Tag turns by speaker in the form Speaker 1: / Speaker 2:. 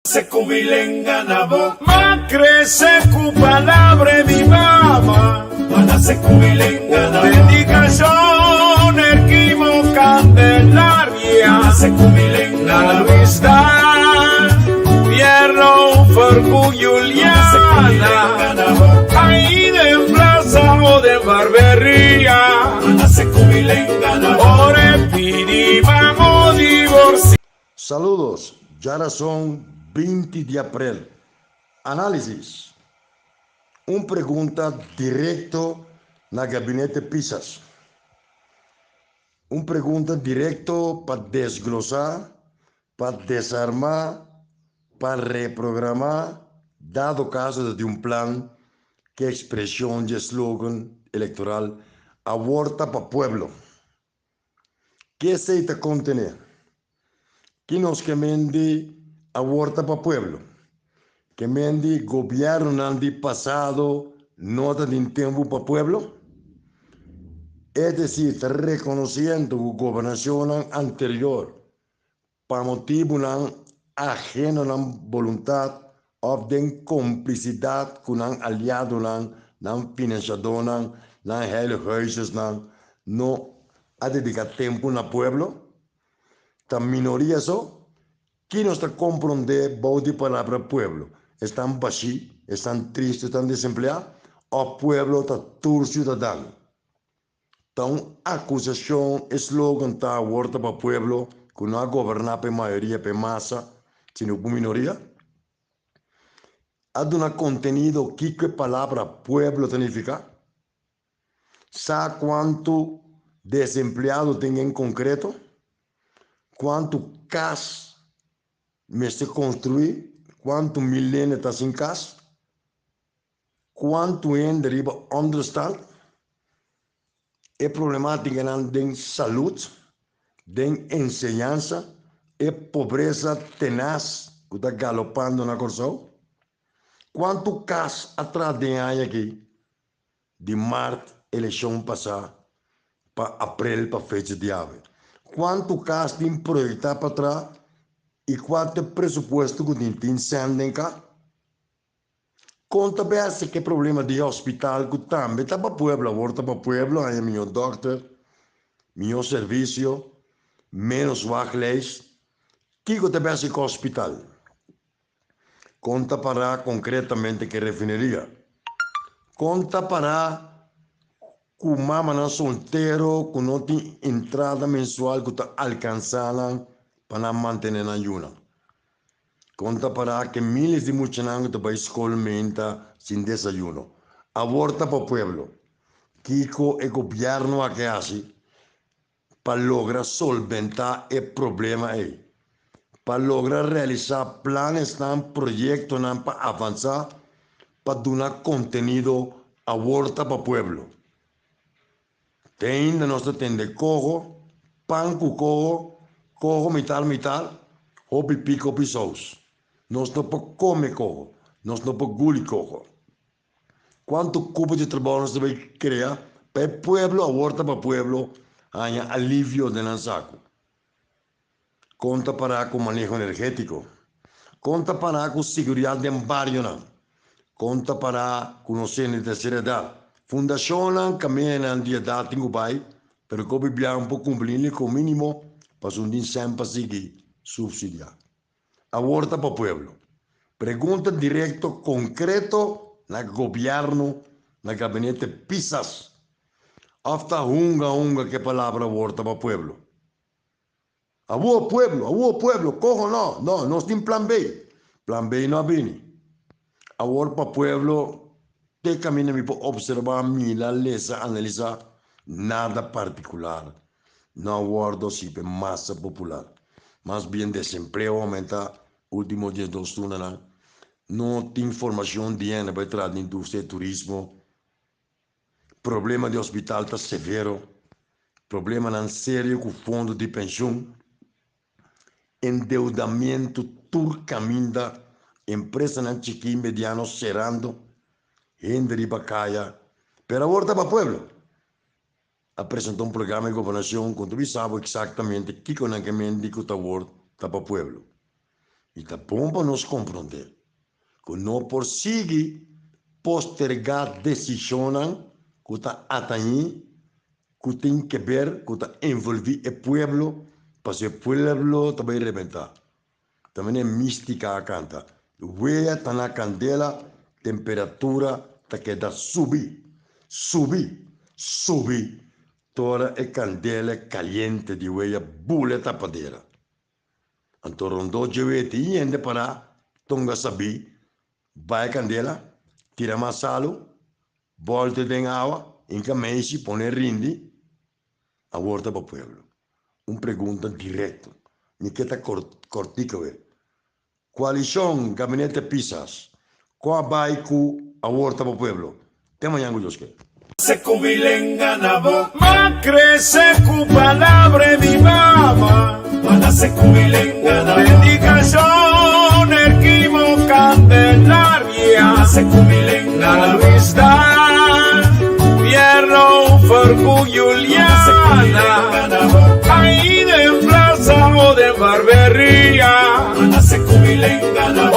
Speaker 1: Se ku mi lenga na bo. M'a krese ku palabra e mi mama. M'a nase ku mi lenga na bo. Dedikashon Erquimo Candelaria. M'a nase ku mi lenga na bo. Luis Dan, Pierro Fercu Juliana. Ahí den plaza o den barberia. M'a nase ku mi lenga na bo. Ora e pidi mamo divorcia.
Speaker 2: Saludos, djarason 20 di aprel. Análisis, Un pregunta direkto na Gabinete Pisas. Un pregunta direkto pa desglosá, pa desarmá, pa reprogramá, dado kaso ta di un plan ku ekspreshon dje slogan elektoral Awor ta pa pueblo. Ke esei ta kontené? Ki nos ke men di awor ta pa pueblo? Ke men di gobièrnunan di pasado no ta tin tempu pa pueblo? Es desir, ta rekonosiendo ku gobernashonnan anterior pa motibunan aheno nan boluntat òf den komplisidat ku nan aliadonan, nan finansiadónan, nan heilighuisesnan, no a dediká tempu na pueblo? Ta minoria so? Ki nos ta komprondé bou di palabra pueblo? Esnan bashí, esnan tristu, esnan desempleá? Òf pueblo ta tur siudadano? Ta un akusashon e slogan ta awor ta pa pueblo ku no a goberná pa e mayoria, pa e masa, sino pa un minoria. A duna kontenido kiko e palabra pueblo ta nifiká. Sa kuantu desempleado tin en konkreto, kuantu kas mester konstruí, kuantu mil hende ta sin kas. Kuantu hende riba onderstand? E problemátikanan den salud, den enseñansa, e pobresa tenas ku ta galopando na Kòrsou. Kuantu kas a traha den e aña aki, di mart elekshon pasá pa aprel pa fecha di awe? Kuantu kas tin proyektá pa traha i kua ta e presupuesto ku tin? Tin sèn den ka? Kon ta bèsti ke problema di hospital ku tambe ta pa pueblo, awor ta pa pueblo haña mihó dòkter, mihó servisio, ménos wachtlijst. Kiko ta bèsti ku hospital? Kon ta pará konkretamente ke refineria? Kon ta pará ku mamanan soltero ku no tin entrada mensual ku ta alkansá nan pa nan mantené nan yunan? Kon ta pará ke miles di muchanan ku ta bai skol menta sin desayuno? Awor ta pa pueblo. Kiko e gobièrnu a ke hasi pa logra solventá e problema ei? Pa logra realisá planesnan, proyektonan pa avansá, pa duna kontenido awor ta pa pueblo. Te ainda nos ta tende koho, pan ku koho, koho mitar mitar, hopi pik hopi sous. Nos no por kome koho, nos no por guli koho. Kuantu kupo di trabou nos ta bai krea pa e pueblo, awor ta pa pueblo, haña alivio den nan saku? Kon ta pará ku maneho energétiko? Kon ta pará ku siguridat den barionan? Kon ta pará ku nos hende di tercera edat? Fundashonnan kamindanan di edat tin ku bai, pero ku bibian por kumpli ni ku mínimo pasobra tin sèn pa sigui supsidiá. Awor ta pa pueblo. Pregunta direkto konkreto na gobièrnu, na gabinete Pisas. Òf ta hunga hunga ku e palabra awor ta pa pueblo? Awor pueblo, awor pueblo, koho no, no, nos tin plan B. Plan B no a bini. Awor pa pueblo, te kaminda mi por observa, mira, lesa, analisa, nada partikular no a wordo si pa e masa popular. Mas bien desempleo a aumenta ultimo 12 lunanan. No tin formacion di hende pa e traha den industria di turismo. Problema di hospital ta severo, problemanan serio ku fondo di penshun, endeudamentu tur kaminda, empresanan chikí i mediano serando, hende riba kaya, pero awor ta pa pueblo. A presenta un programa di gobernashon ku no ta bisa bo eksaktamente kiko nan ke men di ku ta awor ta pa pueblo. I ta bon pa nos komprondé ku no por sigui postergá desishonnan ku ta atañí ku tin keber ku ta envolví e pueblo pasobra e pueblo ta bai rebentá. Ta manera místika a kanta. Wea ta na kandela, temperatura ta keda subi, subi, subi, te ora e kandela kaliente di wea bula e tapadera. Anto rondó dje wea tin hende pará tonga sabí, bai e kandela, tira mas salu, bòlte den awa, hinka meishi, pone rindi, awor ta pa pueblo. Un pregunta direkto, mi ke ta kòrtiku awe. Koalishon Gabinete Pisas, kon a bai ku awor ta pa pueblo? Te mañan ku Dios ke.
Speaker 1: Se ku mi lenga na bo. M'a krese ku palabra di mama. M'a nase ku mi lenga na bo. Dedikashon Erquimo Candelaria. M'a nase ku mi lenga na bo. Luis Dan Pierro Fercu Juliana. Ahí den plaza o den barberia. M'a nase ku mi lenga na bo.